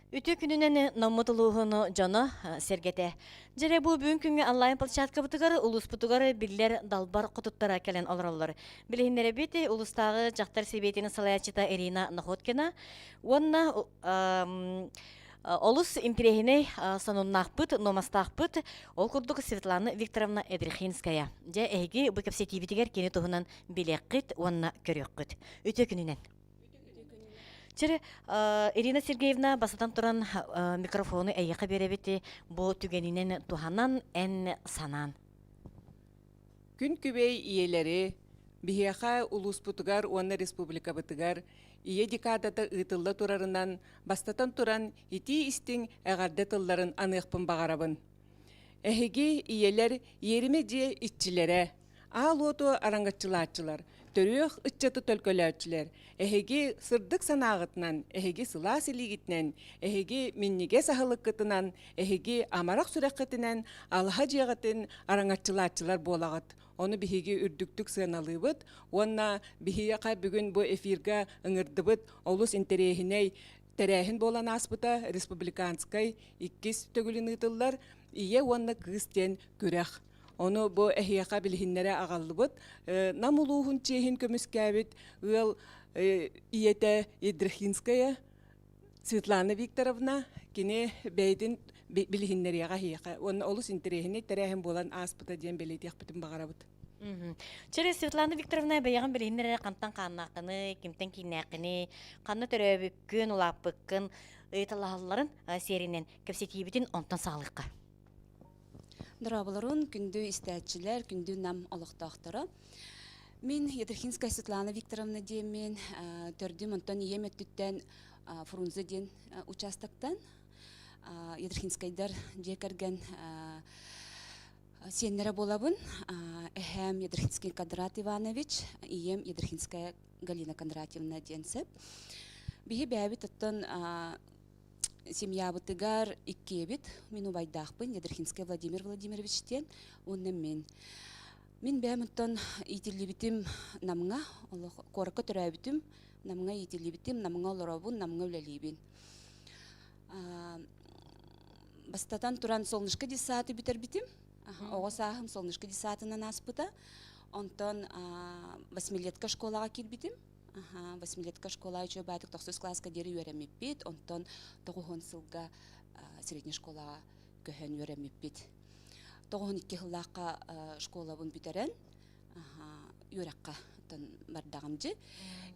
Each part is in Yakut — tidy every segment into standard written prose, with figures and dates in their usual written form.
Үтүө күнүнэн Наммыт улууһун дьоно сэргэтэ. Дьэрэ бу бүгүн күҥҥэ онлайн площадкабытыгар улууспутугар биллэр далбар хотуттара кэлэн олороллор. Билиһиннэрэбит улуустааҕы дьахтар сэбиэтин салайааччыта Ирина Находкина уонна олус интэриэһинэй сонуннаахпыт, нуомастаахпыт, ол курдук Светлана Викторовна Эдрихинская. Дьэ, эһиги бу кэпсэтиибитигэр кини туһунан билиэххит уонна көрүөххүт. Үтүө күнүнэн! Чэрэ, Ирина Сергеевна, бастатан туран микрофону эйиэхэ биэрэбит. Бу түгэнинэн туһанан эн санаан. Күн күбэй ийэлэри биһиэхэ улууспутугар уонна республикабытыгар Ийэ декадата ыытылла турарынан бастатан туран итии-истиҥ эҕэрдэ тылларын аныахпын баҕарабын. Эһиги ийэлэр иэримэ дьиэ иччилэрэ, Аал уоту араҥаччылааччылар, төрүөх ыччаты төлкөлөөччүлэр, эһиги сырдык санааҕытынан, эһиги сылаас илиигитинэн, эһиги минньигэс аһылыккытынан, эһиги амарах сүрэххитинэн алаһа дьиэҕитин араҥаччылааччылар буолаҕыт. Ону биһиги үрдүктүк сыаналыыбыт уонна биһиэхэ бүгүн бу эфиргэ ыҥырдыбыт олус интэриэһинэй тэрээһин буолан ааспыта республиканскай иккис төгүлүн ыытыллар Ийэ уонна кыыс диэн күрэх. Ону бу эһиэхэ билиһиннэрэ аҕаллыбыт. Нам улууһун чиэһин көмүскээбит ыал ийэтэ Едрихинская Светлана Викторовна кини бэйэтин билиһиннэриэҕэ эһиэхэ уонна олус интэриэһинэй тэрээһин буолан ааспыта диэн бэлиэтиэхпитин баҕарабыт. Чэрэ Светлана Викторовна бэйэҕин билиһиннэрэ хантан хааннааххыный, кимтэн кииннээххиний, ханна төрөөбүккүн, улааппыккын ыйыталаһалларын сиэринэн кэпсэтиибитин онтон саҕалыахха. Дорооболорун, күндү истээччилэр, күндү Нам олохтоохторо. Мин Ядрихинская Светлана Викторовна диэммин, төрдүм онтон ийэм өттүттэн Фрунзе диэн участоктан Ядрихинскайдар дьиэ кэргэн сиэннэрэ буолабын. Эһээм Ядрихинский Кодрат Иванович, ийэм Ядрихинская Галина Кондратьевна диэн сөп. Биһи бэйэбит оттон Семьябытыгар иккиэбит, мин убайдаахпын, Ядрихинскай Владимир Владимирович диэн, уонна мин. Мин бэйэм оттон иитиллибитим Намҥа, олох куоракка төрөөбүтүм, Намҥа иитиллибитим, Намҥа олоробун, Намҥа үлэлиибин. Бастатан туран Солнышко детсады бүтэрбитим. Оҕо сааһым Солнышко детсадынан ааспыта. Онтон восьмилетка школаҕа киирбитим. Восьмилетка школа үчүгэй баайдык тохсус кылааска диэри үөрэммиппит, онтон тоҕуһун сылга средней школаҕа көһөн үөрэммиппит. 92 сыллаахха школабын бүтэрэн үөрэххэ бардаҕым дьи.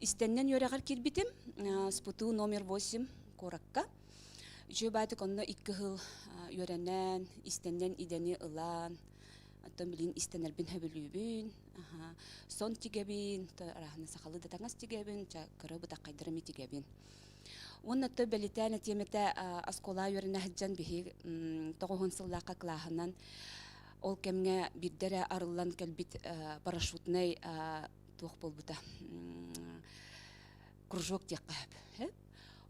Истэннэн үөрэҕэр киирбитим, СПТУ номер 8 куоракка. Үчүгэй баайдык онно икки сыл үөрэнэн, истэннэн идэни ылан, Оттон билигин истэнэрбин сөбүлүүбүн. Сон тигэбин, арааһына сахалыы да таҥас тигэбин, кыра бытаххайдары эмиэ тигэбин. Уонна то бэлитээн этиэм этэ оскуола үөрэнэ сылдьан биһи тоҕуһун сыллаахха кылааһынан ол кэмҥэ биирдэ эрэ арыллан кэлбит парашютнай туох буолбута кружок диэххэ сөп.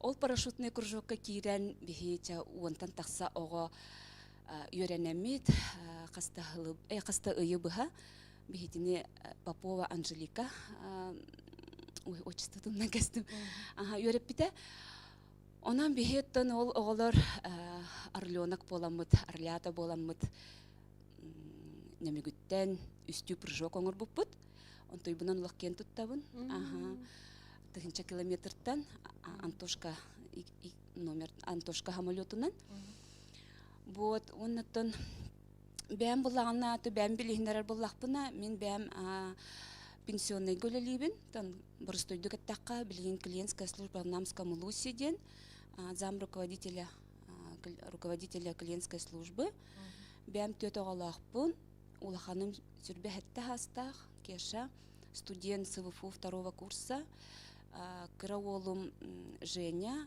Ол парашютнай кружокка киирэн биһи уонтан тахса оҕо үөрэнэммит хаста ыйы быһа биһитини Попова Анжелика ой отчествотунан кэстим үөрэппитэ онон биһи оттон ол оҕолор орленок буоламмыт орлята буоламмыт нөмүгүттэн үстүү прыжок оҥорбуппут онтуйбунан олох киэн туттабын тыһынча километртан Антошка номер Антошка самолетунан Вот, оннуттан бэйэм буллаҕына, то бэйэм билиһиннэрэр буллахпына, мин бэйэм пенсионнайга үлэлиибин. Тон боростуойдук эттэххэ, билигин клиентская служба в Намском улусе диэн зам руководителя руководителя клиентской службы. Бэйэм түөрт оҕолоохпун. Улаханым сүрбэ сэттэ саастаах Кеша, студент СВФУ второго курса. Кыра уолум Женя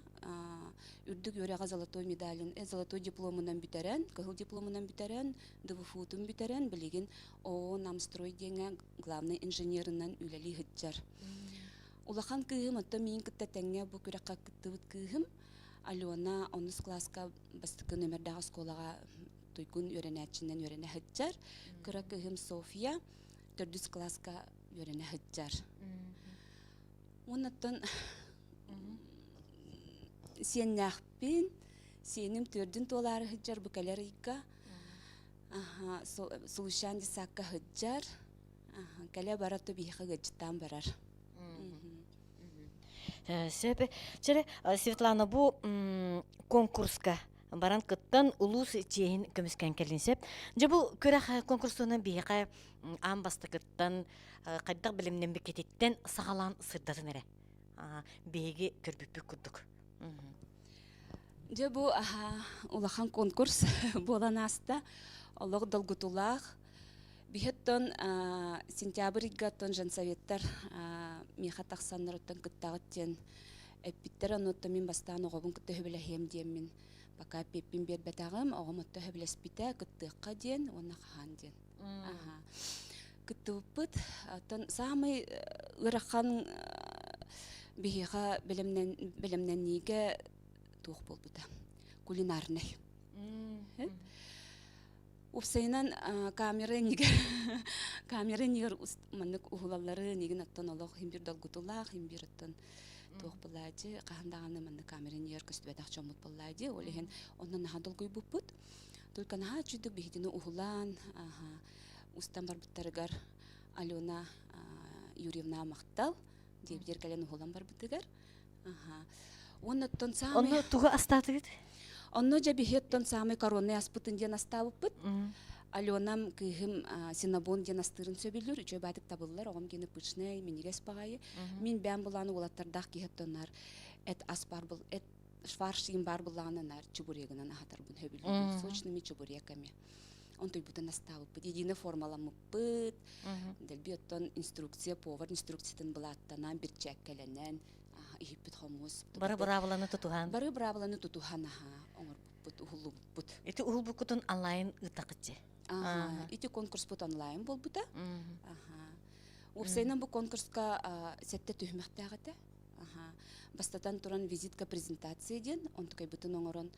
үрдүк үөрэҕэ золотой медалин, золотой дипломунан бүтэрэн, кыһыл дипломунан бүтэрэн, ДВФУ-тун бүтэрэн, билигин ООО «Намстрой» диэҥҥэ главный инженерынан үлэлии сылдьар. Улахан кыыһым, оттон миигин кытта тэҥҥэ бу күрэххэ кыттыбыт кыыһым Алена онус кылааска бастакы нүөмэрдээх оскуолаҕа туйгун үөрэнээччинэн үөрэнэ сылдьар. Кыра кыыһым Софья төрдүс кылааска үөрэнэ сылдьар. Уоннаттан сиэннээхпин. Сиэним түөрдүн туолаары сылдьар бу кэлэр ыйга. Аха, Сулушан десакка сылдьар. Кэлэ бара то биһиэхэ ыалдьыттаан барар. Сөп. Чэрэ, Светлана, бу конкурска баран кыттан улуус чиэһин көмүскээн кэлин сөп. Дьэ бу күрэх конкурсунан биһиэхэ аан бастакыттан хайдах билимнэммиккититтэн саҕалаан сырдатын эрэ. Биһиги көрбүппүт курдук. Дьэ бу улахан конкурс буолан ааста. Олох долгутуулаах. Биһиттон сентябрь ыйга оттон женсоветтар миэхэ тахсаннар оттон кыттаҕыт диэн эппиттэр. Онуоттан мин бастаан оҕобун кытта сөбүлэһиэм диэммин пока эппиэппин биэрбэтэҕим. Оҕом отто сөбүлэспитэ кыттыахха диэн уонна хаһан диэн. Кыттыбыппыт. Оттон саамай ыарахан биһиэхэ бэлэмнэниигэ туох буолбута? Кулинарнай. Уопсайынан камера иннигэр камера иннигэр маннык уһулаллары нигин оттон олох иһин биир долгутуулаах, иһин биир оттон туох буолааччы, хаһан даҕаны маннык камера иннигэр көстүбэтэх дьоммут буоллаа дии. Ол иһин онно наһаа долгуйбуппут. Только наһаа үчүгдүк биһигини уһулаан, устан барбыттарыгар Алена Юрьевна махтал диэбитигэр кэлэн уһулан барбытыгар. Уонна оттон саамай... Онно тугу астаатыгыт? Онно дьэ биһи оттон саамай коронный аспытын диэн астаабыппыт. Аленам кыыһым синабон диэн астыырын сөбүлүүр, үчүгэй баатык табыллар, оҕом гиэнэ пышный, минньигэс баҕайы. Мин бэйэм булааны уолаттардаах киһи оттоннар эт ас бар был эт фарш им бар буллаҕына наар чебурегынан аһатарбын сөбүлүүбүн, сочными чебуреками. Онтуйбутун астаабыппыт, единый формаламмыппыт. Дэлби оттон инструкция, повар инструкциятын былааттанан, бирчээккэлэнэн, иһиппит хомус. Бары быраабыланы тутуһан. Бары быраабыланы тутуһан аха оҥорбуппут, уһуллубуппут. Ити уһулбуккутун онлайн ыытакытчы. Ити конкурспут онлайн буолбута. Уопсайынан бу конкурска сэттэ түһүмэхтээх этэ. Бастатан туран визитка презентация диэн онтукайбытын оҥорон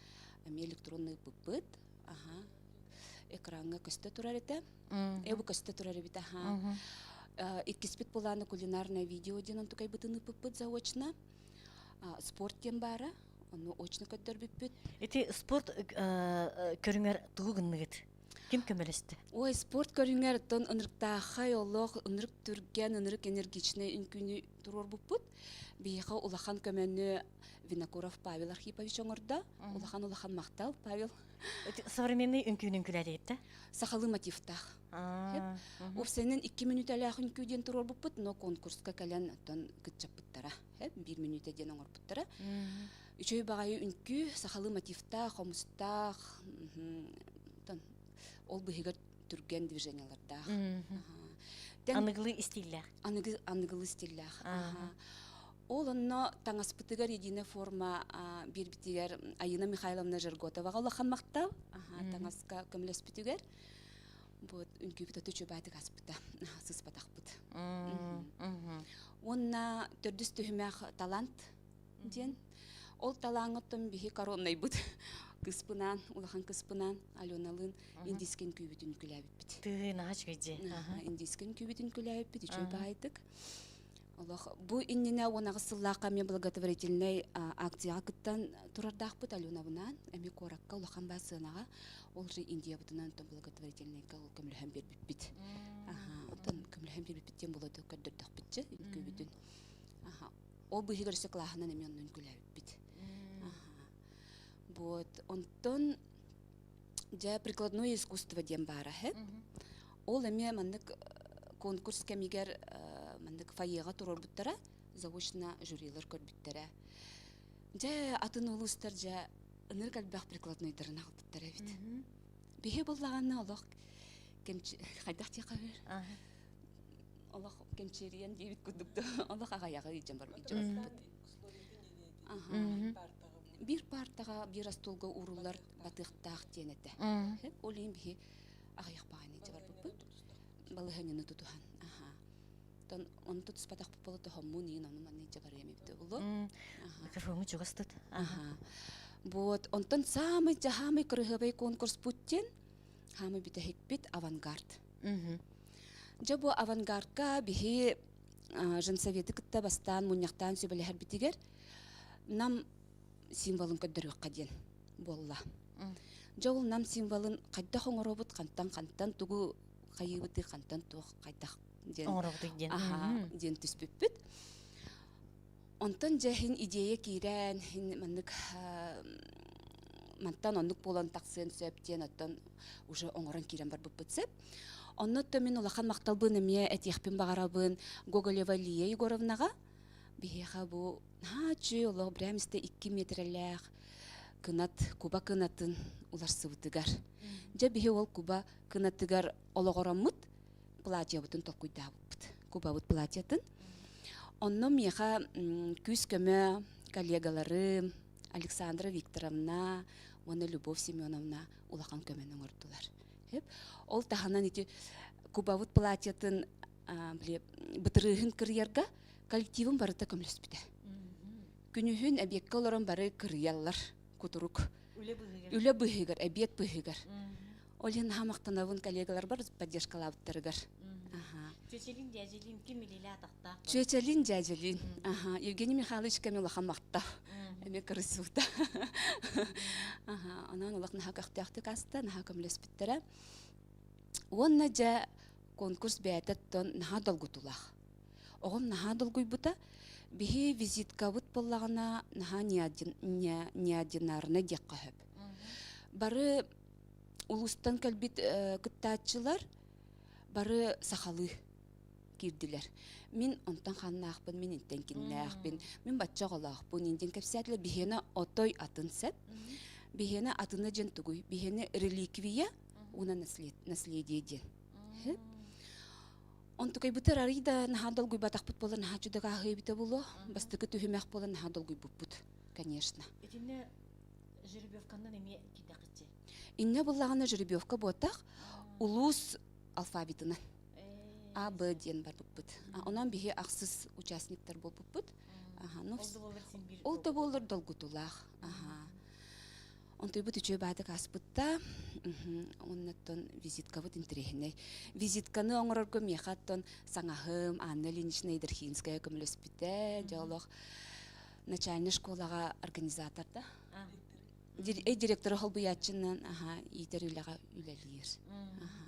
эмиэ электронный ыыппыппыт. Экраҥҥа көстө турар этэ. Э бу көстө турар эбит аха. Иккиспит былааны кулинарное видео диэн онтукайбытын ыыппыппыт заочно. Спорт диэн баара. Ону очно көрдөрбүппүт. Ити спорт көрүҥэр тугу гынныгыт? Ким көмөлөстө? Ой, спорт көрүҥэр оттон ынырыктаахай олох, ынырык түргэн, ынырык энергичнэй үҥкүүнү туруорбуппут. Биһиэхэ улахан көмөнү Винокуров Павел Архипович оҥордо. Улахан-улахан махтал, Павел. Современный үҥкүүнү үҥкүүлээдигит да? Сахалыы мотивтаах. Уопсайынан 2 мүнүүтэлээх үҥкүү диэн туруорбуппут, но конкурска кэлэн оттон кыччаппыттара. Биир мүнүүтэ диэн оҥорбуттара. Үчүгэй баҕайы үҥкүү, сахалыы мотивтаах, хомустаах, ол быһыгар түргэн движениялардаах. Аныгылыы истииллээх. Аныгы, аныгылыы стиллээх. Ол онно таҥаспытыгар единая форма биэрбитигэр Айына Михайловна Жерготоваҕа улахан махтал. Таҥаска көмөлөспүтүгэр. Вот үҥкүүбүт оту үчүгэйдик аспыта, сыспатахпыт. Уонна төрдүс түһүмэх талант диэн. Ол талааҥҥыттан биһи короннайбыт кыспынаан, улахан кыспынаан Аленалыын индийскэй үҥкүүбүтүн үҥкүүлээбиппит. Тыый, наһаа үчүгэй дии. Индийскэй үҥкүүбүтүн үҥкүүлээбиппит, үчүгэй баайдык. Олох бу иннинэ 18 сыллаахха эмиэ благотворительнай акцияҕа кыттан турардаахпыт Аленабынаан эмиэ куоракка улахан баа сыанаҕа ол же Индиябытынан онтон благотворительнайга ол көмөлөһөн биэрбиппит. Аха, онтон көмөлөһөн биэрбиппит диэн буолуо көрдөрдөхпүтчэ үҥкүүбүтүн. Аха, ол быыһыгар өссө кылааһынан эмиэ онно үҥкүүлээбиппит. Аха. Вот, онтон дьэ прикладное искусство диэн баара һэ. Ол эмиэ маннык конкурс кэмигэр маннык фойеҕа туруорбуттара, заочно жюрилар көрбүттэрэ. Дьэ, атын улуустар дьэ ынырык элбэх прикладнойдарын аҕалбыттар эбит. Биһи буллаҕына олох кэмчи хайдах диэххэ олох кэмчиэрийэн диэбит курдук да олох аҕайаҕы илдьэн барбыт биир партаҕа биир остуолга ууруллар батыахтаах диэн этэ. Ол иһин биһи аҕыйах баҕайыны илдьэ барбыппыт. Балаһыанньаны тутуһан. Аха. Тон ону тутуспатахпыт буола тоһоммун иин ону манна илдьэ барыам эбитэ буолуо. Микрофоҥҥа чугас тут. Аха. Вот, онтон саамай дьаһаамай кырыһыабай конкурспут диэн хаамай бүтэһикпит авангард. Дьэ бу авангардка биһи женсоветы кытта бастаан мунньахтаан сүбэлэһэрбитигэр нам символын көрдөрүөххэ диэн. буолла. Дьэ ол Нам символын хайдах оҥоробут, хантан-хантан тугу хайыыбытый, хантан туох хайдах диэн оҥоробутуй диэн. Аха, диэн түспүппүт. Онтон дьэ иһин идея киирэн, иһин маннык мантан оннук буолан тахсыан сөп диэн оттон уже оҥорон киирэн барбыппыт сөп. Онно мин улахан махталбын эмиэ этиэхпин баҕарабын Гоголева Лия Егоровнаҕа. Биһиэхэ бу наһаа үчүгэй олох прям истэ 2 метрэлээх кынат, куба кынатын уларсыбытыгар. Дьэ биһи ол куба кынатыгар олоҕороммут платьебытын толкуйдаабыппыт. Кубабыт платьетын. Онно миэхэ күүс-көмө коллегаларым Александра Викторовна уонна Любовь Семеновна улахан көмөнү оҥордулар. Ол таһынан ити кубабыт платьетын били бытырыыһын кырыйарга коллективым барыта көмөлөспүтэ. Күнүһүн эбиэккэ олорон бары кырыйаллар кутурук. Үлэ быыһыгар, эбиэт быыһыгар. Ол иһин наһаа махтанабын коллегаларбар поддержкалаабыттарыгар. Чүөчэлин дьээдьэлиин ким илиилээх атахтаах? Чүөчэлин дьээдьэлиин. Аха, Евгений Михайловичка эмиэ улахан махтал. Эмиэ кырысыбыта. Аха, онон олох наһаа көхтөөхтүк аста, наһаа көмөлөспүттэрэ. Уонна дьэ конкурс бэйэтэ оттон наһаа долгутуулаах. Оҕом наһаа долгуйбута. Биһи визиткабыт буоллаҕына наһаа неординарнай диэххэ сөп. Бары улуустан кэлбит кыттааччылар бары сахалыы киирдилэр. Мин онтон ханнаахпын, мин интэн киннээхпин, мин бачча оҕолоохпун диэн кэпсээтилэр. Биһиэнэ отой атын сөп. Биһиэнэ атына диэн тугуй? Биһиэнэ реликвия уонна наследие диэн. Онтукайбытыр арый да наһаа долгуйбатахпыт буолан наһаа чудакааһы эбитэ буолуо. Бастакы түһүмэх буолан наһаа долгуйбуппут, конечно. Итиннэ жеребьевканан эмиэ киирдэххитчи? Иннэ буллаҕына жеребьевка буотах улуус алфавитынан А, Б диэн барбыппыт. Онон биһи ахсыс участниктар буолбуппут. Ол да буоллар долгутулаах. Аха. Онтуйбут үчүгэй баатык ааспытта. Оннуттан визиткабыт интэриэһинэй. Визитканы оҥорорго миэхэ оттон саҥаһым Анна Ильинична Идрхинская көмөлөспүтэ. Дьэ олох начальнай школаҕа организаторда. Директоры холбуйааччынан аха иитэр үлэҕэ үлэлиир. Аха.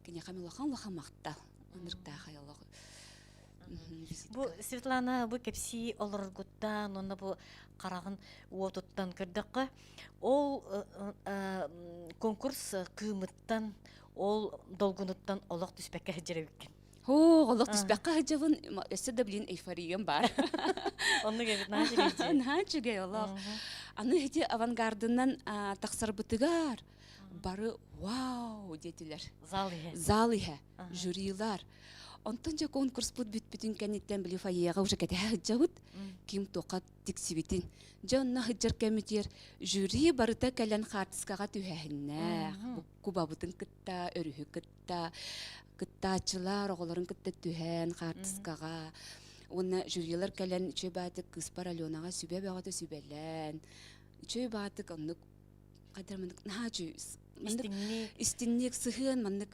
Киниэхэ улахан улахан махтал. Ынырыктаах олох. Бу Светлана бу кэпсии олороргуттан уонна бу хараҕын уотуттан көрдөххө, ол конкурс кыымыттан, ол долгунуттан олох түспэккэ сылдьар эбиккин. Оо, олох түспэккэ сылдьабын, өссө да билин эйфориям баар. Оннук эбит, наһаа үчүгэй. Наһаа үчүгэй олох. Аны ити авангардынан тахсарбытыгар бары вау диэтилэр. Зал иһэ. Зал иһэ, жюрилар. Онтон дьэ конкурспут бүтпүтүн кэнниттэн били фойеҕа уже кэтэһэ сылдьабыт. Ким туохха тиксибитин. Дьэ онно сылдьар кэмитиэр жюри барыта кэлэн хаартыскаҕа түһэһиннээх. Кубабытын кытта, өрүһү кытта, кыттааччылар оҕолорун кытта түһэн хаартыскаҕа. Уонна жюрилар кэлэн үчүгэй баатык кыыспар Аленаҕа сүбэ бөҕөтө сүбэлээн, үчүгэй баатык оннук хайдах маннык наһаа үчүгэй маннык истиҥник сыһыан маннык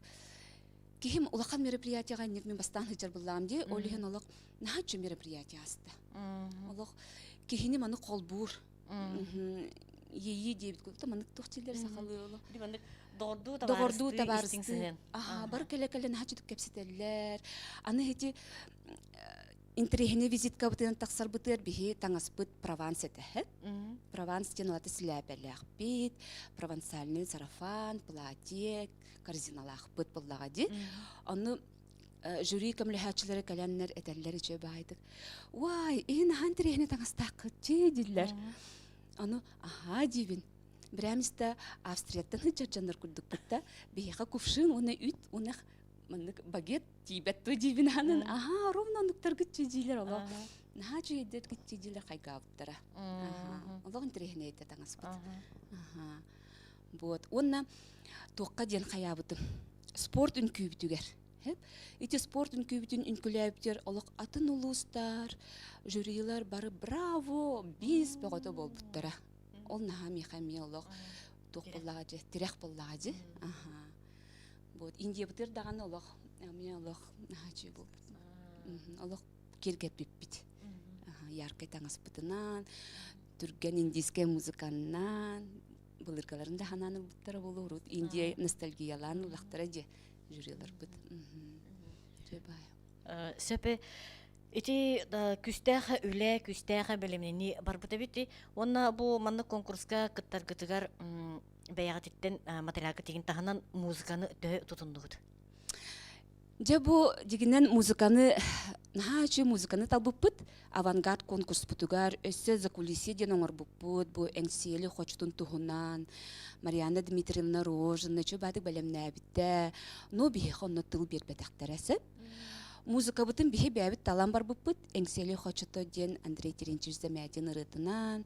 киһим улахан мероприятиеҕа инник мин бастаан сылдьар буллаҕым дии ол иһин олох наһаа үчүгэй мероприятие ааста олох киһини маны холбуур иэйии диэбит курдук маннык туох дииллэр сахалыы олох маннык доҕордуу доҕордуу табаарыстыы аха бары кэлэ кэлэ наһаа үчүгэй кэпсэтэллэр аны ити интэриэһинэй визиткабытынан тахсарбытыгар биһи таҥаспыт прованс этэ прованс диэн улата силээпэлээхпит провансальный сарафан платье корзиналаахпыт буоллаҕа дии. Ону жюри көмөлөһөөччүлэрэ кэлэннэр этэллэр үчүгэй баайдык. Уай, иһин аһаан тириэһини таҥастааххыт дии дииллэр. Ону аһаа диибин. Бирээмистэ Австрияттан сылдьар дьоннор курдукпут да, биһиэхэ кувшин уонна үт уонна маннык багет тиийбэт дуо диибин аһанан аһаа ровно оннуктаргыт дьиилэр олох наһаа үчүгэйдэргит дьиилэр хайгаабыттара. Олох интэриэһинэй этэ таҥаспыт. Аһаа. Вот. Уонна туохха диэн хайаабытым. Спорт үҥкүүбүтүгэр. Ити спорт үҥкүүбүтүн үҥкүлээбитигэр олох атын улуустар, жюрилар бары браво, бис бөҕөтө буолбуттара. Ол наһаа миэхэ эмиэ олох туох буоллаҕа дьэ, тирэх буоллаҕа дьи. Аха. Вот Индиябытыгар даҕаны олох эмиэ олох наһаа үчүгэй буолбут. Олох киэргэппиппит. Яркай таҥаспытынан, түргэн индийскэй музыканнан. былыргыларын да ханаан ылбыттара буолуо урут Индия ностальгиялаан ыллахтара дьэ жюриларбыт. Сөп ити күүстээх үлэ, күүстээх бэлэмнэнии барбыт эбит. Уонна бу маннык конкурска кыттаргытыгар бэйэҕититтэн материалга тигин таһынан музыканы төһө тутуннугут? Дьэ бу дьигинэн музыканы наһаа үчүгэй музыканы талбыппыт. Авангард конкурспутугар өссө закулисье диэн оҥорбуппут. Бу Эҥсиэли хочотун туһунан Марианна Дмитриевна Рожина үчүгэй баатык бэлэмнээбиттэ. Но биһиэхэ онно тыл биэрбэтэхтэрэ сөп. Музыкабытын биһи бэйэбит талан барбыппыт. Эҥсиэли хочото диэн Андрей Терентьевич Замятин ырыатынан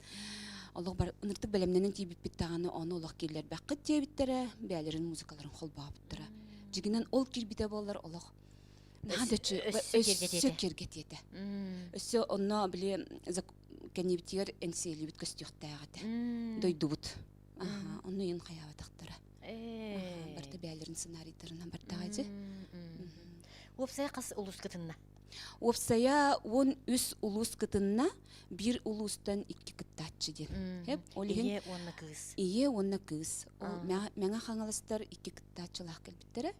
олох бар ыныртык бэлэмнэнэн тиийбиппит даҕаны ону олох киллэрбэххит диэбиттэрэ, бэйэлэрин музыкаларын холбообуттара. Дьигинэн ол киирбитэ буоллар олох наһаа да өссө киэргэтиэ этэ. Өссө онно били кэннибитигэр эҥсиэлибит көстүөхтээх этэ. Дойдубут. Онно иин хайаабатахтара. Барыта бэйэлэрин сценарийдарынан бардаҕа дьи. Уопсайа хас улуус кытынна? Уопсайа 13 улуус кытынна, биир улуустан икки кыттааччы диэн. Ол иһин Ийэ уонна кыыс. Ийэ уонна кыыс. Ол Мэҥэ Хаҥаластар икки кыттааччылаах кэлбиттэрэ.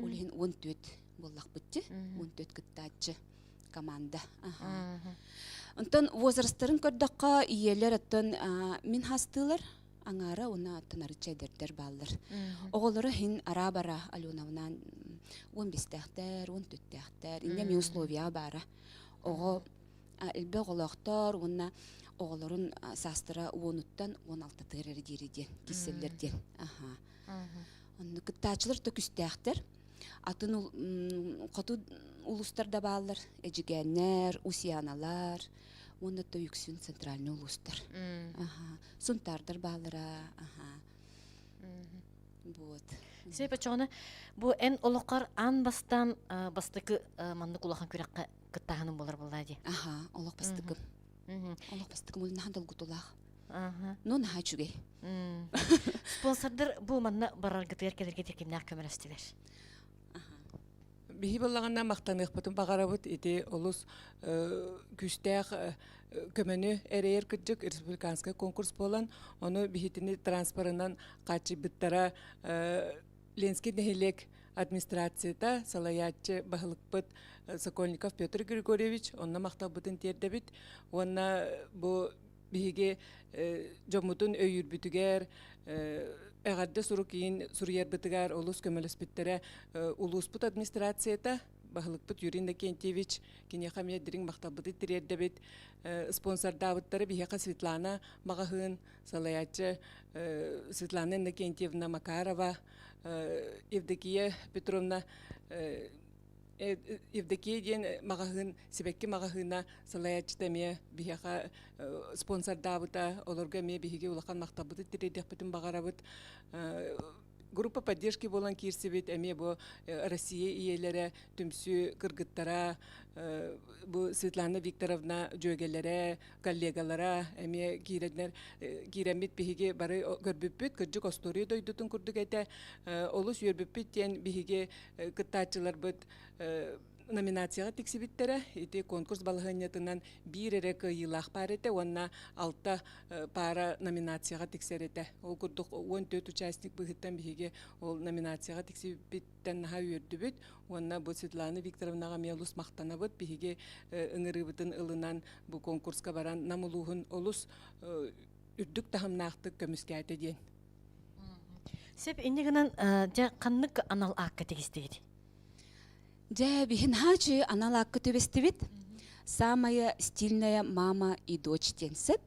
Ол иһин 14 буоллахпыт дии. 14 кыттааччы команда. Онтон возрастарын көрдөххө, ийэлэр оттон мин хастыылар аҥаара уонна оттон арычча эдэрдэр бааллар. Оҕолоро иһин араа-бара Аленабынаан 15-тээхтэр, 14-тээхтэр, инньэ эмиэ условия баара. Оҕо элбэх оҕолоохтор уонна оҕолорун саастара уонуттан 16-тыгар эрэ диэри диэн киирсэллэр диэн. Аха. Онно кыттааччылар да күстээхтэр. Атын хоту улуустар да бааллар. Эдьигээннэр, Усьяналар уонна то үксүн центральный улуустар. Аха. Сунтаардар бааллара. Аха. Вот. Сөп очоҕуна бу эн олоххор аан бастаан бастакы маннык улахан күрэххэ кыттааһыным буолар буоллаа дии. Аха, олох бастакым. Олох бастакым ол наһаа долгутулаах. Ну, наһаа үчүгэй. Спонсордар бу манна бараргытыгар кэлэргитигэр кимнээх көмөлөстүлэр? Биһи буоллаҕына махтаныахпытын баҕарабыт ити олус күүстээх көмөнү эрэйэр кырдьык республиканскай конкурс буолан, ону биһитини транспорынан хааччыйбыттара Ленский нэһилиэк администрацията, салайааччы баһылыкпыт Сокольников Петр Григорьевич, онно махталбытын тиэрдэбит уонна бу биһиги дьоммутун өйүүрбүтүгэр эҕэрдэ сурук иин суруйарбытыгар олус көмөлөспүттэрэ улууспут администрацията баһылыкпыт Юрий Иннокентьевич киниэхэ эмиэ дириҥ махталбытын тириэрдэбит спонсордаабыттара биһиэхэ Светлана маҕаһыын салайааччы Светлана Иннокентьевна Макарова Евдокия Петровна Евдокия диэн маҕаһыын, сибэкки маҕаһыына салайааччыта эмиэ биһиэхэ спонсордаабыта, олорго эмиэ биһиги улахан махталбытын тириэрдиэхпитин баҕарабыт. Группа поддержки буолан киирсибит эмиэ бу Россия ийэлэрэ, түмсүү кыргыттара, бу Светлана Викторовна дьүөгэлэрэ, коллегалара эмиэ киирэннэр киирэммит биһиги бары көрбүппүт кырдьык остуоруйа дойдутун курдук этэ олус үөрбүппүт диэн биһиги кыттааччыларбыт номинацияҕа тиксибиттэрэ ити конкурс балаһыанньатынан биир эрэ кыайыылаах паар этэ уонна алта паара номинацияҕа тиксэр этэ ол курдук 14 участник быһыттан биһиги ол номинацияҕа тиксибиппит тэн наһаа үөрдүбүт уонна бу Светлана Викторовнаҕа эмиэ олус махтанабыт. Биһиги ыҥырыыбытын ылынан бу конкурска баран Нам улууһун олус үрдүк таһымнаахтык көмүскээтэ диэн. Сөп инньэ гынан дьэ ханнык анал аакка тигистигит? Дьэ, биһин хаачы анал аакка түбэстибит. Самая стильная мама и дочь диэн сөп.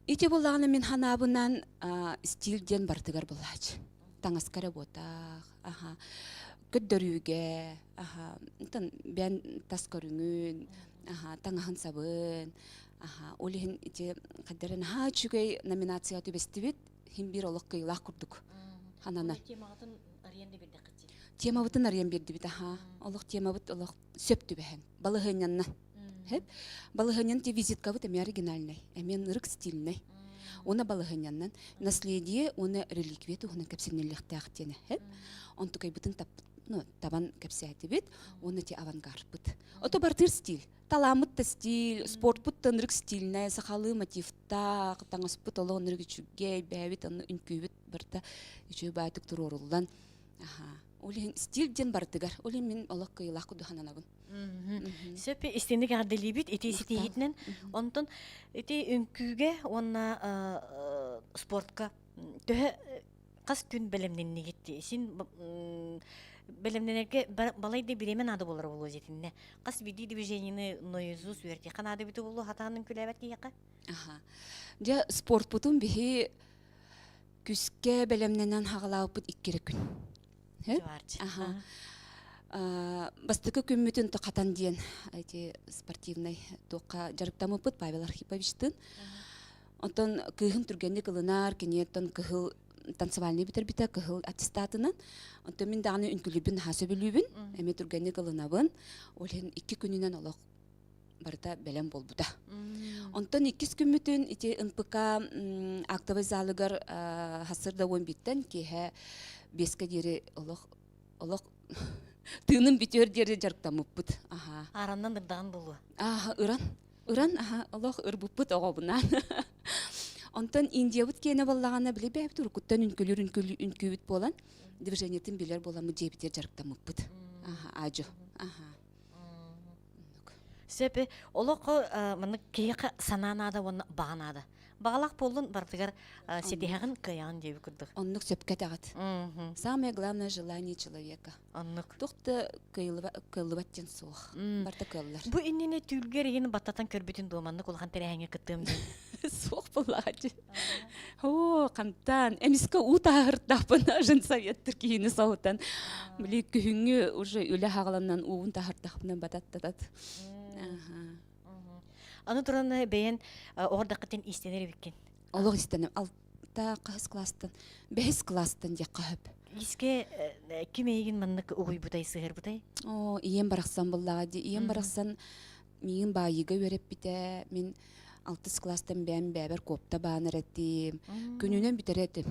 Ити буллаҕына мин ханаабынан стиль диэн барытыгар буллаачы. Таҥаска эрэ буотах, аха, көрдөрүүгэ, аха, онтон бэйэн тас көрүҥүн, аха, таҥаһын сабын, аха, ол иһин ити хайдара наһаа үчүгэй номинацияға түбэстибит, хин биир олох кыйылаах курдук ханана. Темаҕытын арыйан да биэрдэххит Темабытын арыйан биэрдибит, аха. Олох темабыт олох сөп түбэһэн, балаһыанньанна. Хэп. Балаһыанньан те визиткабыт эмиэ оригинальнай, эмиэ ырык стильнай. Уна балаһыанньаннан наследие уонна реликвия туһунан кэпсэниллиэхтээх диэнэ. Хэп. Онтукайбытын таппыт. ну, табан кэпсээтибит уонна ити авангардпыт. Ото бартыыр стиль. Талааммыт да стиль, спортпут да ынырык стильнэй, сахалыы мотивтаах, таҥаспыт олох ынырык үчүгэй, бэйэбит онно үҥкүүбүт барыта үчүгэй баайтык туруоруллан. Аха. Ол иһин стиль диэн барытыгар. Ол иһин мин олох кыайыылаах курдук сананабын. Сөп истинник эҕэрдэлиибит ити ситиһиитинэн. Онтон ити үҥкүүгэ уонна спортка төһө хас күн бэлэмнэннигит син бэлэмнэнэргэ балай да бириэмэ наада буолара буолуо дьэтиннэ хас биирдии движениены наизусть үөрэтиэххэ наада эбитэ буолуо хатаанын күлээбэт киһиэхэ Аха. Дьэ спортпутун биһи күскэ бэлэмнэнэн хаҕалаабыппыт икки эрэ күн. Аха. Бастакы күммүтүн хатан диэн эти спортивнай туохха дьарыктаммыппыт Павел Архиповичтыын. Онтон кыыһым түргэнник ылынар, киниэттэн кыһыл танцевальный бүтэрбитэ, кыһыл аттестатынан. Онтон мин даҕаны үҥкүүлүүбүн наһаа сөбүлүүбүн, эмиэ түргэнник ылынабын. Ол иһин икки күнүнэн олох барыта бэлэм буолбута. Онтон иккис күммүтүн ити НПК актовый залыгар сарсыарда 11-тэн киэһэ биэскэ диэри олох олох тыыным бүтүөр диэри дьарыктаммыппыт. Аха. Аараннан ырдаҕын буолуо. Аха, ыран. Ыран, аха, олох ырбыппыт оҕобунаан. Онтон Индиябыт киэнэ буоллаҕына, били бэйэбит уруккуттан үҥкүлүүр үҥкүүбүт буолан, движениетын билэр буоламмыт дьиэбитигэр дьарыктаммыппыт. Аха, аадьу. Аха. Сөп, олоххо маннык киһиэхэ санаа наада уонна баҕа наада. Баҕалаах буоллун барытыгар ситиһэҕин, кыайаҕын диэбит курдук. Оннук сөпкө этэҕит. Самое главное желание человека. Оннук. Туох да кыаллыбат диэн суох. Барыта кыаллар. Бу иннинэ түүлгэр игин баттатан көрбүтүн дуо маннык улахан тэрээһиҥҥэ кыттыам диэн. Суох буоллаҕа Оо, хантан эмискэ уу таһыртахпына женсоветтыр киһини соһутан били күһүҥҥү уже үлэ хаҕаланан уун таһыртахпына бататтатат. Аны туран бэйэн оҕордаххытын иистэнэр эбиккин. Олох истэнем. Алта хаһыс класстан, бэһис класстан диэххэ сөп. Иске ким эйигин маннык угуйбутай, сыһырбытай? Оо, ийэм барахсан буллаҕа дии. Ийэм барахсан миигин баайыыга үөрэппитэ. Мин алтыс класстан бэйэм бэйэбэр куопта баанар этим. Күнүнэн бүтэрэ этим.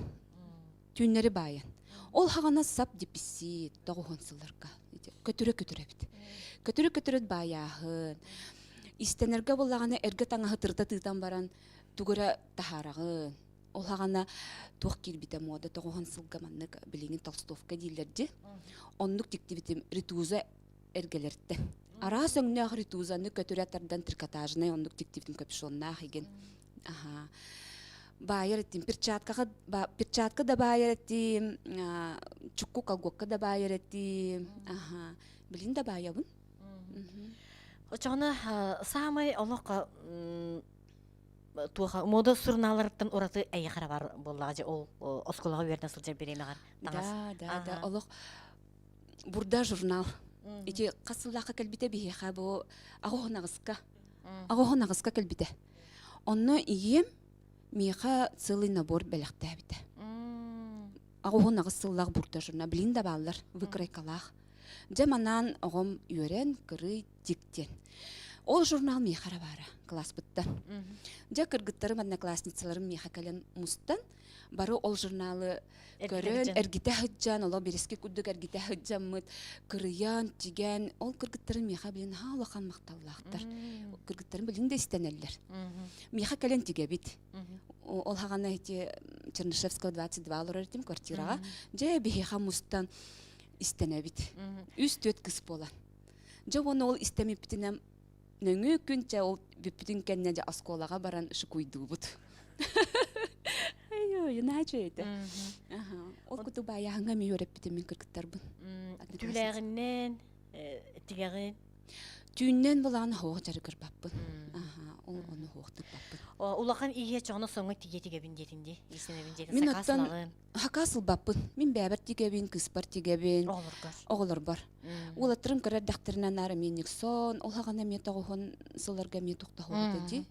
Түүннэри баайан. Ол хаҕана сап диписит тоҕуһун сылларга көтүрэ көтүрэбит. Көтүрэ көтүрөт баайааһын. Истэнэргэ буоллаҕына эргэ таҥаһы тырыта тыытан баран тугу эрэ таһаараҕын. Ол хаҕана туох киирбитэ муода тоҕуһун сылга маннык билиҥҥи толстовка дииллэр дии. Оннук тиктибитим ритуза эргэлэртэн. Араас өҥнөөх ритузаны көтүрэ тардан трикотажнай оннук тиктибитим капюшоннаах игин. Аха. Баайар этим, перчаткаҕа перчатка да баайар этим, чукку колготка да баайар этим. Аха. Билин да баайабын. Очоҕуна саамай олох туоха мода сурунааларыттан ураты эйиэхэ бар буоллаҕа дьэ ол оскуолаҕа үөрэнэ сылдьар бириэмэҕэр таҥас. Да, да, да. Олох Бурда журнал. Ити хас сыллаахха кэлбитэ биһиэхэ бу аҕоһун аҕыска. Аҕоһун аҕыска кэлбитэ. Онно ийэм миэхэ целый набор бэлэхтээбитэ. Аҕоһун аҕыс сыллаах бурда журнал. Билин да бааллар, выкройкалаах. Дьэ манаан оҕом үөрэн, кырый, тик диэн. Ол журнал миэхэ эрэ баара, класспыттан. Дьэ кыргыттарым, одноклассницаларым миэхэ кэлэн мустан, бары ол журналы көрөн, эргитэ сылдьан, олох бириски курдук эргитэ сылдьаммыт, кырыйан, тигэн, ол кыргыттарым миэхэ билин наһаа улахан махталлаахтар. Кыргыттарым билин да истэнэллэр. Миэхэ кэлэн тигэбит. Ол хаҕана ити Чернышевского 22 олорор этим квартираҕа. Дьэ биһиэхэ мустан истэнэбит. Үс түөрт кыс буолан. Дьэ уонна ол истэмиппитинэн нөҥүө күн чэ ол бүппүтүн кэннэ дьэ оскуолаҕа баран шукуйдуубут. Ой, иначе это. Ол куту баайааһыҥҥа эмиэ үөрэппитим мин кыргыттарбын. Түүлээҕиннэн, тигэҕин. Түүннэн булаан хоох дьарыгырбаппын. Аха, ол ону хоохтуппаппын. Улахан ийэ чоҕоно соҥҥо тигэ тигэбин диэтин дии, иистэнэбин диэтин Мин оттон Хакас ылбаппын. Мин бэйэбэр тигэбин, кыыспар тигэбин. Оҕолоргор. Оҕолорбор. Уолаттарым көрөр эрдэхтэринэ наар эмиэ Никсон, ол хаҕана эмиэ тоҕуһун сылларга эмиэ тохтоһуобута дии.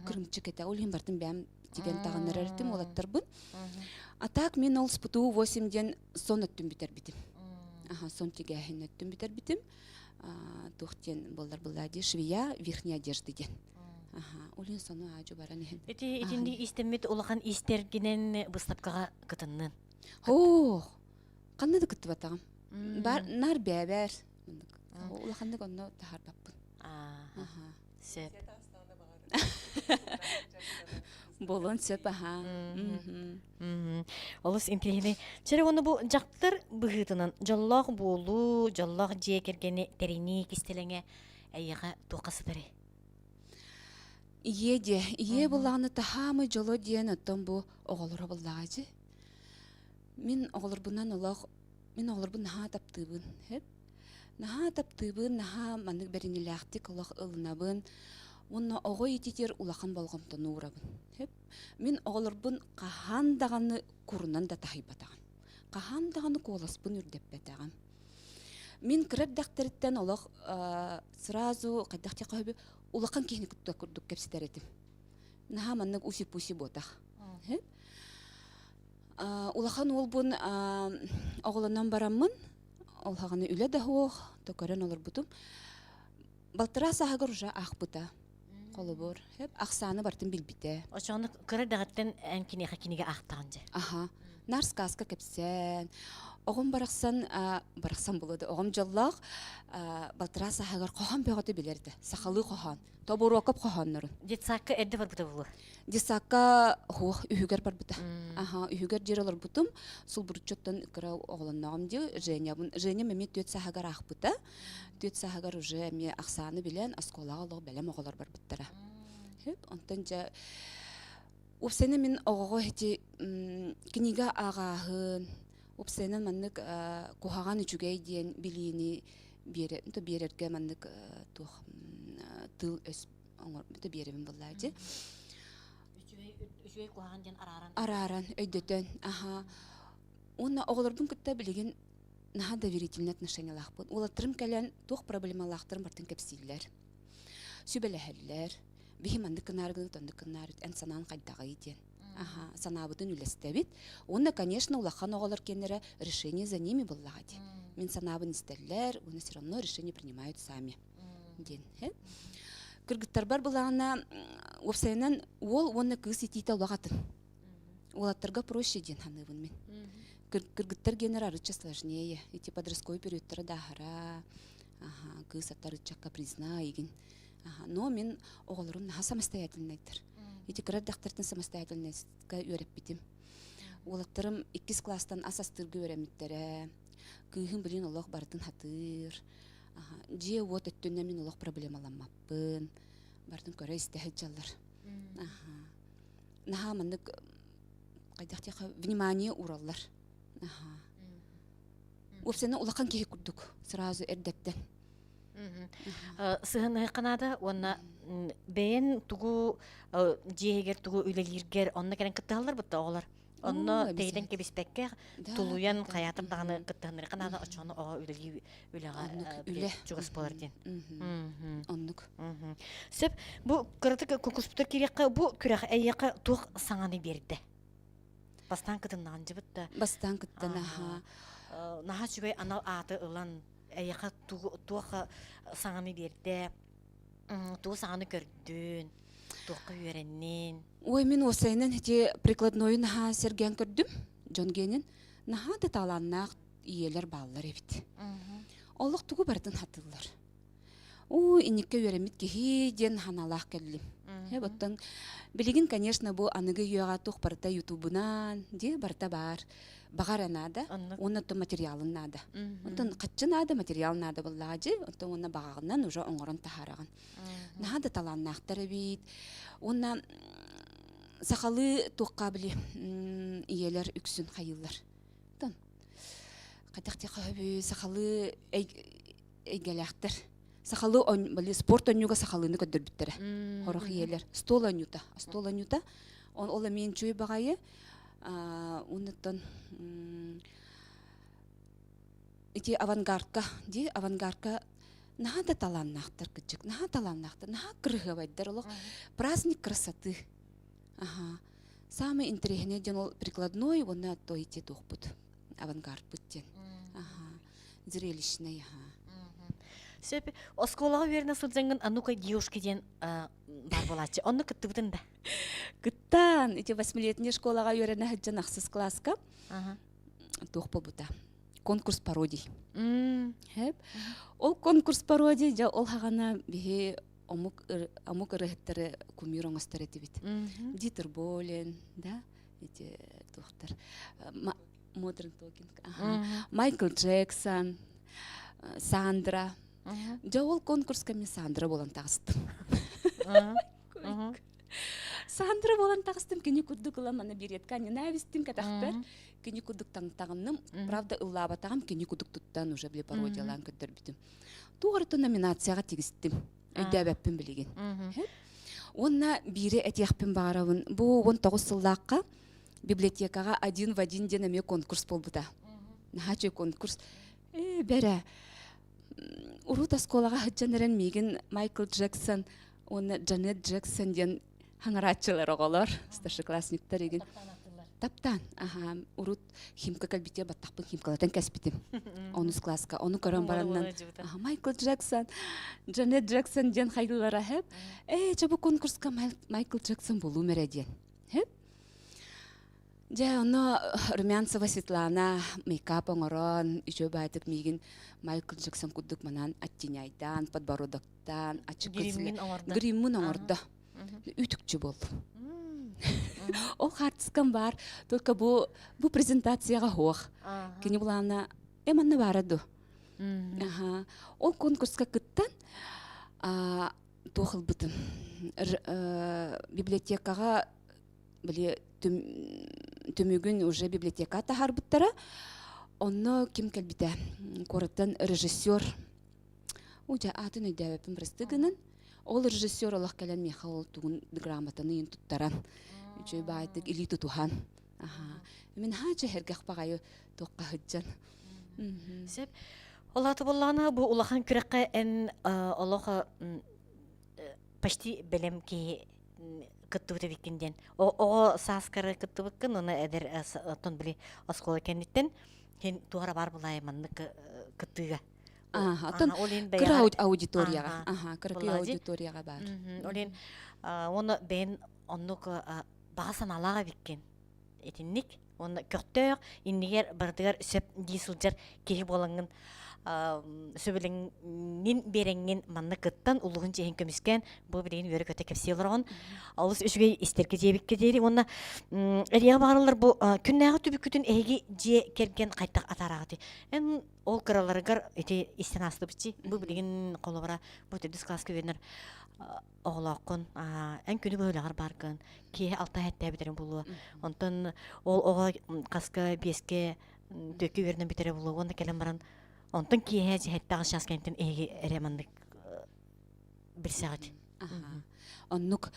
Кырымчык этэ. Ол иһин бартын бэйэм тигэн таҕыннарар этим уолаттарбын. А так мин ол СПТУ 8 диэн сон өттүн бүтэрбитим. Аха, сон тигээһин өттүн бүтэрбитим. Туох диэн буоллар былаа дии, швея верхней одежды диэн. Аха, ол сону аажу баран иһин. Ити итинник истэммит улахан истэргинэн быыстапкаҕа кытыннын. Ох, ханна да кыттыбатаҕым. Бар нар бэбэр. Улаханнык онно таһаарбаппын. Аха. Сөп. Буолуон сөп аха. Олус интириэһинэй. Чэрэ уонна бу дьахтар быһыытынан дьоллоох буолуу, дьоллоох дьиэ кэргэни тэринии кистэлэҥэ эйиэхэ туохха сытарый? Ийэ диэ. Ийэ буллаҕына таһаамы дьоло диэн оттон бу оҕолоро буллаҕа дьи. Мин оҕолорбунан олох мин оҕолорбун наһаа таптыыбын. Хөп. Наһаа таптыыбын, наһаа маннык бэриниилээхтик олох ылынабын. Уонна оҕо иититигэр улахан болҕомтону уурабын. Хөп. Мин оҕолорбун хаһан даҕаны курунан да таһыйбатаҕым. Хаһан даҕаны куоласпын үрдэппэтэҕим. Мин кыра эрдэхтэриттэн олох сразу хайдах диэххэ улахан киһини кытта курдук кэпсэтэр этим. Наһаа маннык уси-пуси буотах. Улахан уолбун оҕолонон бараммын, ол хаҕаны үлэ да суох, то көрөн олорбутум. Балтараа сааһыгар уже аахпыта. Холобур, ахсааны бартын билбитэ. Очону кыра даҕаттан эн киниэхэ кинигэ аахтаҕын дьэ. Аха. Нар сказка кэпсээн. Оҕом барахсан, барахсан буолуо да, оҕом дьоллоох балтараа сааһыгар хоһоон бөҕөтө билэрдэ. Сахалыы хоһоон. Тобуруокап хоһооннорун. Детсакка эрдэ барбыта буолуо. Детсакка хуох үһүгэр барбыта. Аха, үһүгэр дьиэр олорбутум. Сулбуруччуттан кыра оҕолонноҕум дии Женябын. Женям эмиэ түөрт сааһыгар аахпыта. Түөрт сааһыгар уже эмиэ ахсааны билэн, оскуолаҕа олох бэлэм оҕолор барбыттара. Хөп, онтон дьэ уопсайынан мин оҕоҕо ити книга ааҕааһын, уопсайынан маннык куһаҕан үчүгэй диэн билиини биэрэ, биэрэргэ маннык туох тыл өс оҥорбута биэрэбин буоллаа дии. Үчүгэй үчүгэй куһаҕан диэн арааран. Арааран, өйдөтөн, аха. Уонна оҕолорбун кытта билигин наһаа доверительный отношениялаахпын. Уолаттарым кэлэн туох проблемалаахтарын бартын кэпсииллэр. Сүбэлэһэллэр. Биһи маннык гынааргыныт, оннук гынаарыт, эн санаан хайдаҕый диэн. Аха, санаабытын үлэстэбит. Уонна, конечно, улахан оҕолор киэннэрэ решение за ними буоллаҕа дии. Мин санаабын истэллэр, уонна все равно решение принимают сами диэн. Кыргыттарбар былаана уопсайынан уол уонна кыыс итиитэ олох атын. Уолаттарга проще диэн саныыбын мин. Кыргыттар генер арычча сложнее. Ити подростковый периодтара даахара, аха, кыыс аттарыччакка признаа игин. Но мин оҕолорум наһаа самостоятельнайдар. Ити кыра эрдэхтэртэн самостоятельностька үөрэппитим. Уолаттарым иккис класстан ас астыырга үөрэммиттэрэ. Кыыһым билин олох барытын хатыыр. Дьиэ-уот өттүнэн мин олох проблемаламмаппын. Барытын көрө-истэ сылдьаллар. Наһаа маннык хайдах диэххэ внимание уураллар. Уопсайынан улахан киһи курдук сразу эрдэттэн. Сыһыаныһыахха наада уонна бэйэн тугу дьиэһигэр тугу үлэлииргэр онно кэлэн кыттыһаллар бутта оҕолор. Онно тэйитэн кэбиспэккэ тулуйан хайаатар даҕаны кыттыһыннарыахха наада оччоҕуна оҕо үлэлии үлэҕэ чугас буолар диэн. Оннук. Сөп. Бу кыратык кукуспутар киириэххэ бу күрэх эйиэхэ туох саҥаны биэрдэ? Бастаан кытыннаҕын дьыбыт да. Бастаан кыттан аха. Наһаа үчүгэй анал ааты ылан эйиэхэ туох саҥаны биэрдэ, тугу саҥаны көрдүн, туохха үөрэннин? Ой, мин уопсайынан ити прикладнойу наһаа сэргээн көрдүм, дьон гиэнин. Наһаа да талааннаах ийэлэр бааллар эбит. Олох тугу барытын хатыыллар. Уу, инникке үөрэммит киһи диэн ханаалаах кэллим. Э, оттон билигин, конечно, бу аныгы үйэҕэ туох барыта ютубунан, дии барыта баар. Баҕар наада, уонна оттон материалын наада. Оттон хаччы наада, материал наада буоллаҕа дьи, оттон уонна баҕаҕынан уже оҥорон таһаараҕын. Наһаа да талааннаахтар эбит. Уонна сахалыы туохха били ийэлэр үксүн хайыыллар. Оттон хайдах диэххэ сахалыы эйгэлээхтэр. Сахалыы били спорт оонньууга сахалыыны көрдөрбүттэрэ. Хорох ийэлэр. Стол оонньуута. Стол оонньуута. Ол эмиэ үчүгэй баҕайы. Оннуттан ити авангардка дии авангардка наһаа да талааннаахтар кырдьык наһаа талааннаахтар наһаа кырыһыабайдар олох праздник красоты аха самый интэриэһинэй диэн ол прикладной уонна то ити туохпут авангардпыт диэн аха зрелищный аха Сөп. Оскуолаҕа үөрэнэ сылдьаҥҥын «А ну-ка, девушки» диэн баар буолааччы. Онно кыттыбытын да? Кыттан, ити восьмилетний школаҕа үөрэнэ сылдьан ахсыс кылааска туох буолбута. Конкурс пародий. Ол конкурс пародий дьэ ол хаҕана биһи омук омук ырыһыттары кумир оҥостор этибит. Дитер Болен, да, эти туохтар Modern Talking, Майкл Джексон, Сандра. Дьэ ол конкурска мен Сандра буолан таҕыстым. Сандра буолан таҕыстым, кини курдук ылан мана беретка ненавистим кэтэхпэр, кини курдук таҥтаҕынным, правда ыллаабатаҕым, кини курдук туттан уже били пародиялаан көрдөрбүтүм. Туох эрэ номинацияҕа тигистим. Өйдөөбөппүн билигин. Уонна биири этиэхпин баҕарабын. Бу 19 сыллаахха библиотекаҕа один в один диэн эмиэ конкурс буолбута. Наһаа үчүгэй конкурс. Ээ, бэрэ. Урут оскуолаҕа сылдьан эрэн миигин Майкл Джексон уонна Джанет Джексон диэн хаҥарааччылар оҕолор, старшеклассниктар игин. Таптаан. Аха, урут химка кэлбитигэр баттахпын химкалатан кэспитим. Онус класска. Ону көрөн бараннан аха, Майкл Джексон, Джанет Джексон диэн хайдылара хэп. Ээ, чэ бу конкурска Майкл Джексон буолуум эрэ диэн. Хэп. Дьэ, онно Румянцева Светлана мейкап оҥорон, үчүгэй баайдык миигин Майкл Джексон курдук манан оттеняйдаан, подбородоктаан, ачык Гриммин оҥордо. Гриммин оҥордо. Үтүкчү буоллум. Ол хаартыскам баар, только бу бу презентацияҕа суох. Кини булаана э манна баара ду. Аха. Ол конкурска кыттан туох ылбытым. Библиотекаҕа били түмүгүн уже библиотека таһаарбыттара. Онно ким кэлбитэ? Куораттан режиссер Удьа аатын өйдөөбөппүн бырастыы гынан. Ол режиссер олох кэлэн миэхэ ол тугун грамотаны ыйын туттаран, үчүгэй баайдык илии тутуһан. Аха. Мин хаача сэргэх баҕайы туохха сылдьан. Сөп. Ол аата буоллаҕына бу улахан күрэххэ эн олох почти бэлэм киһи кыттыбыт эбиккин диэн. Оҕо сааскары кыттыбыккын, уонна эдэр оттон били оскуола кэнниттэн һин туора бар булаайы маннык кыттыыга. Оттон кыра аудиторияҕа. Аха, кыракый аудиторияҕа баар. Ол иһин уонна бэйэн оннук баҕа санаалаах эбиккин. Итинник уонна көхтөөх иннигэр барытыгар сөп дии сылдьар киһи буолаҥҥын сөбүлэҥҥин биэрэҥҥин манна кыттан улууһун чиэһин көмүскээн бу билигин үөрэ-көтө кэпсии олороҕун олус үчүгэй истэргэ диэбиккэ диэри уонна эрийэҕэ баҕарыллар бу күннээҕи түбүккүтүн эһиги дьиэ кэргэн хайдах атаараҕытый эн ол кыраларыгар ити истэн аастыбытчи бу билигин холобура бу төрдүс кылааска үөрэнэр оҕолооххун эн күнү быһа үлэҕэр бааргын киэһэ алта сэттээбитэрин булуо онтон ол оҕо хаска биэскэ түөккэ үөрэнэн бүтэрэ булуо уонна кэлэн баран онтон киэһэ сэттэ аҕыс чаас кэнниттэн эһиги эрэ маннык билсэҕит Оннук.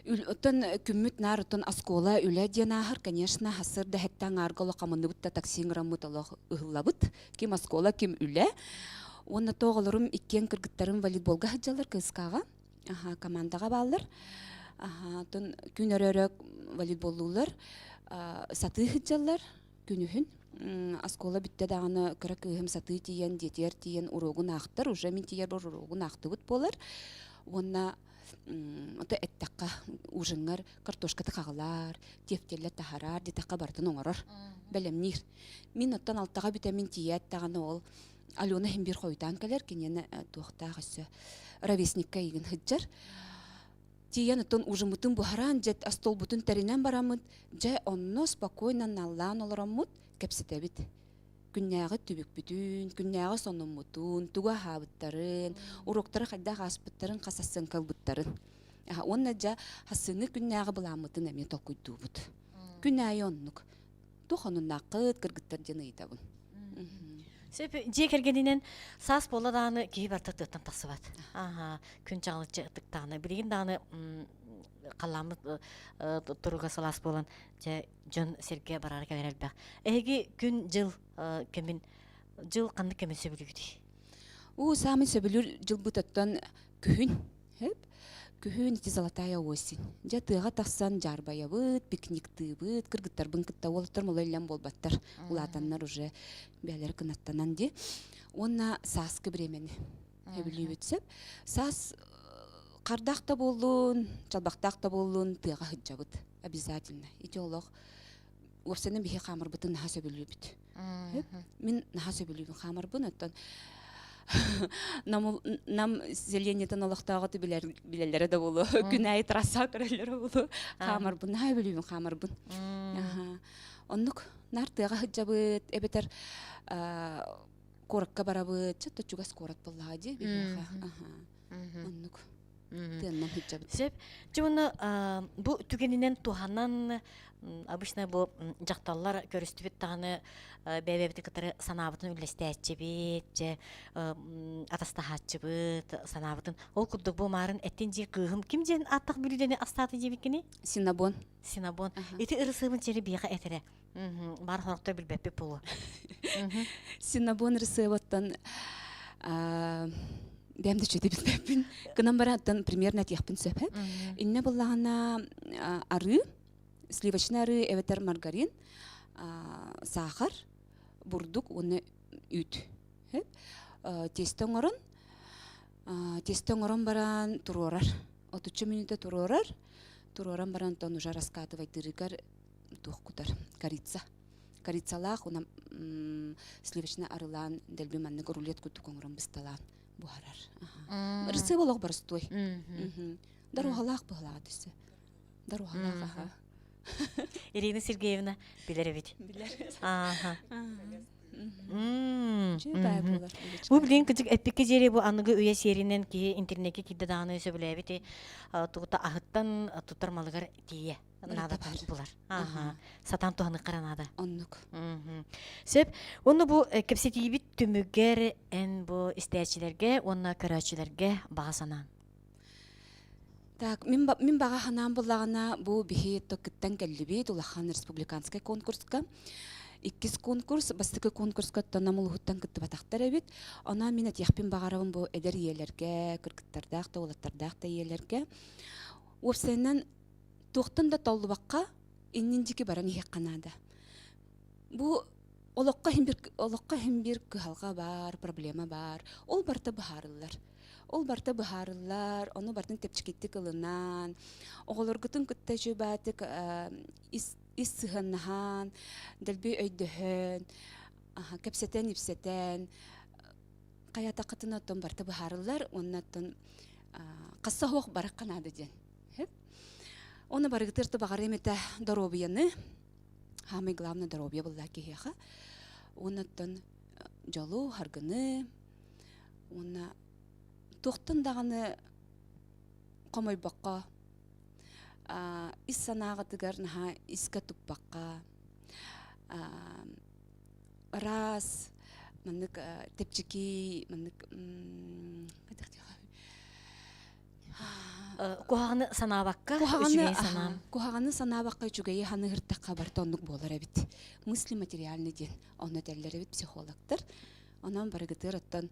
Оттон күммүт наар оттон оскуола үлэ диэн ааһар, конечно, сарсыарда сэттэ аҥаарга олох хамынныбыт да такси ыҥыраммыт олох ыһыллабыт. Ким оскуола, ким үлэ. Уонна то оҕолорум иккиэн кыргыттарым волейболга сылдьаллар КСК-ҕа. Аха, командаҕа бааллар. Аха, оттон күн өрө-өрө волейболлууллар. Сатыы сылдьаллар күнүһүн. Оскуола бүттэ даҕаны кыра кыыһым сатыы тиийэн, дьиэтигэр тиийэн уруогун аахтар. Уже мин тиийэрбэр уруогун аахтыбыт буолар. Уонна ото эттэххэ ужиҥҥар картошката хаҕылаар, тефтеллэ таһараар диэтэххэ барытын оҥорор, бэлэмниир. Мин оттон алтаҕа бүтэммин тиийээт даҕаны ол Алена иһин биир хойутаан кэлэр, киниэнэ туохтаах өссө ровесникка эйигин сылдьар. Тиийэн оттон ужиммытын буһаран, дьэ остуолбутун тэринэн бараммыт, дьэ онно спокойно наллаан олороммут кэпсэтэбит. Күннээҕи түбүкпүтүн, күннээҕи сонуммутун, тугу аһаабыттарын, уруоктары хайдах ааспыттарын, хас ассыаҥка ылбыттарын. Уонна дьэ хассыҥҥы күннээҕи былааммытын эмиэ толкуйдуубут. Күн аайы оннук. Туох онуннааххыт, кыргыттар диэн ыйытабын. Сөп, дьиэ кэргэнинэн саас буолла даҕаны киһи барыта тыаттан тахсыбат. Аха, күн чаҕылыччы ытыктаҕына. Билигин даҕаны халлааммыт туруга сылаас буолан, дьэ, дьон сиргэ барара кэлэр элбэх. Эһиги күн-дьыл кэмин, дьыл ханнык кэмин сөбүлүүгүтүй? Уу, саамай сөбүлүүр дьылбыт оттон күһүн. Сөп. Күһүн ити золотая осень. Дьэ тыаҕа тахсан дьаарбайабыт, пикниктыыбыт, кыргыттарбын кытта уолаттарым оло иллэн буолбаттар. Улаатаннар уже бэйэлэрэ кынаттанан дии. Уонна сааскы бириэмэни сөбүлүүбүт сөп. Саас хардаах да буоллун, чалбахтаах да буоллун тыаҕа сылдьабыт обязательно. Ити олох уопсайынан биһи хаамарбытын наһаа сөбүлүүбүт. Мин наһаа сөбүлүүбүн хаамарбын, оттон нам, нам селениетин олохтооҕу билэр билэллэрэ да буолуо, күн аайы трасса көрөллөрө буолуо. Хаамарбын, наһаа сөбүлүүбүн хаамарбын. Оннук наар тыаҕа сылдьабыт, эбэтэр куоракка барабыт, чэ чугас куорат буоллаҕа дии биһиэхэ. Оннук. Тыаннан сылдьабыт. Сөп. Дьэ уонна бу түгэнинэн туһанан обычно бу дьахталлар көрүстүбүт даҕаны бэйэ-бэйэбитин кытары санаабытын үллэстээччибит, дьэ атастаһааччыбыт санаабытын. Ол курдук бу маарын эттин дии кыыһым ким диэн ааттах бүлүүдэни астаата диэбиккиний? Синабон. Синабон. Ити ырысыабын чери биэхэ этэрэ. Баар хорохтой билбэппит буолуо. Синабон ырысыабыттан бэйэм да үчүгэй билбэппин. Гынан баран примерно этиэхпин сөп. Иннэ буллаҕына арыы, сливочный арыы эбэтэр маргарин, саахар, бурдук уонна үүт. Тесто оҥорон, тесто оҥорон баран туруорар. Отучча мүнүүтэ туруорар. Туруоран баран тон уже раскатывайдыырыгар туох кутар корица корицалаах уна сливочный арылаан дэлби маннык рулет курдук оҥорон бысталаан буһарар ырысыап олох боростуой доруоһалаах быһылаах түссе доруоһалаах аха Ирина Сергеевна билэр эбит. Билэр. Ааха. Бу билигин кыдьык эппиккэ диэри бу аныгы үйэ сиэринэн киһи интернекке киирдэ даҕаны сөбүлээбити тугута аһыттан тутар малыгар тиийэ наада булар. Аха. Сатаан туһаныххара наада. Оннук. Сөп. Уонна бу кэпсэтиибит түмүгэр эн бу истээччилэргэ уонна көрөөччүлэргэ баҕа санаан. Так, мин, мин баҕа санаам буллаҕына бу биһи кыттан кэллибит улахан республиканскай конкурска. Иккис конкурс, бастакы конкурска нам улуһуттан кыттыбатахтар эбит. Онон мин этиэхпин баҕарабын бу эдэр ийэлэргэ, кыргыттардаах да уолаттардаах да ийэлэргэ. Уопсайынан туохтан да толлубакка иннин диэки баран иһиэххэ наада. Бу олоххо иһин бир, олоххо иһин бир кыһалҕа баар, проблема баар. Ол барыта быһаарыллар. Ол барыта быһаарыллар, ону барытын тэпчикиттик ылынан, оҕолоргутун кытта үчүгэйдик ис, ис сыһыаннаһан, дэлби өйдөһөн, кэпсэтэн-ипсэтэн, хайатаххытына оттон барыта быһаарыллар уонна оттон хасса суох барахха наада диэн. Оны барыгытыр баҕарыам этэ доруобуйаны, самый главное доруобуйа булла киһиэхэ. Уонна оттон дьолу, харгыны, уонна туохтан даҕаны хомойбокко, ис санааҕытыгар наһаа искэ туппакка, ыраас, маннык тэпчики, маннык Куһаҕаны санаабакка, үчүгэйи санаам. Куһаҕаны санаабакка үчүгэйи саныыртахха барыта оннук буолар эбит. Мысли материальный диэн онно этэллэр эбит психологтар. Онон барыгытыгар оттон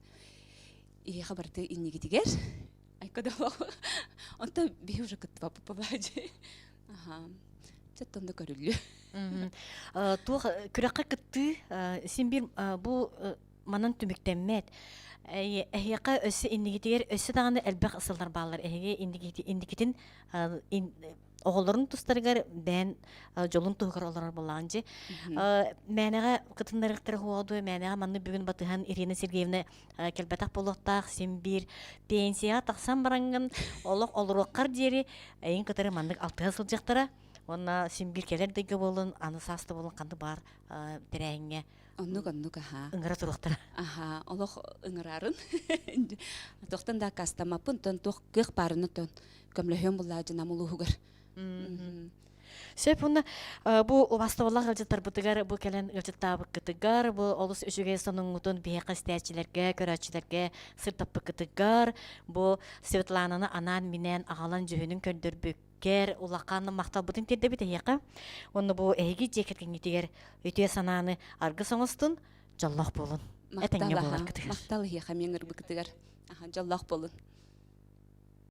иһиэхэ барыта иннигитигэр айка да Онтон биһи уже кыттыбаппыт буолааччы. Аха. Чэ онно көрүллүө. Туох күрэххэ кыттыы син биир бу манан түмүктэммэт. Эһиэхэ өссө иннигитигэр өссө даҕаны элбэх сыллар бааллар. Эһиги инникитин оҕолорун тустарыгар бэйэн дьолун туһугар олорор буоллаҕын дьи. Мээнэҕэ кытыннарыахтара хуоҕа дуо, мээнэҕэ манны бүгүн батыһан Ирина Сергеевна кэлбэтэх буолуохтаах син биир пенсияҕа тахсан бараҥҥын олох олоруоххар диэри эйин кытары маннык алтыһа сылдьыахтара. Уонна син биир кэлэр дойга буолун, аны сааста буолун ханнык баар тэрээһиҥҥэ Оннук оннук аһаа. Ыҥыра туруохтара. Аһаа, олох ыҥырарын. Туохтан да аккаастаммаппын, тон туох кыах баарына тон көмлөһүөм буллаа дьынам улууһугар. Сөп уонна бу убастабыллаах ыалдьыттарбытыгар бу кэлэн ыалдьыттаабыккытыгар бу олус үчүгэй сонуҥҥутун биһиэхэ истээччилэргэ, көрөөччүлэргэ сырдаппыккытыгар бу Светлананы анаан-минээн аҕалан дьүһүнүн көрдөрбүккэр улахан махталбытын тиэрдэбит эһиэхэ. Уонна бу эһиги дьиэ кэргэҥҥитигэр үтүө санааны аргыс оҥостун, дьоллоох буолун. Этэҥҥэ буоларгытыгар. Махтал эһиэхэ миэҥ ырбыкытыгар. Дьоллоох буолун.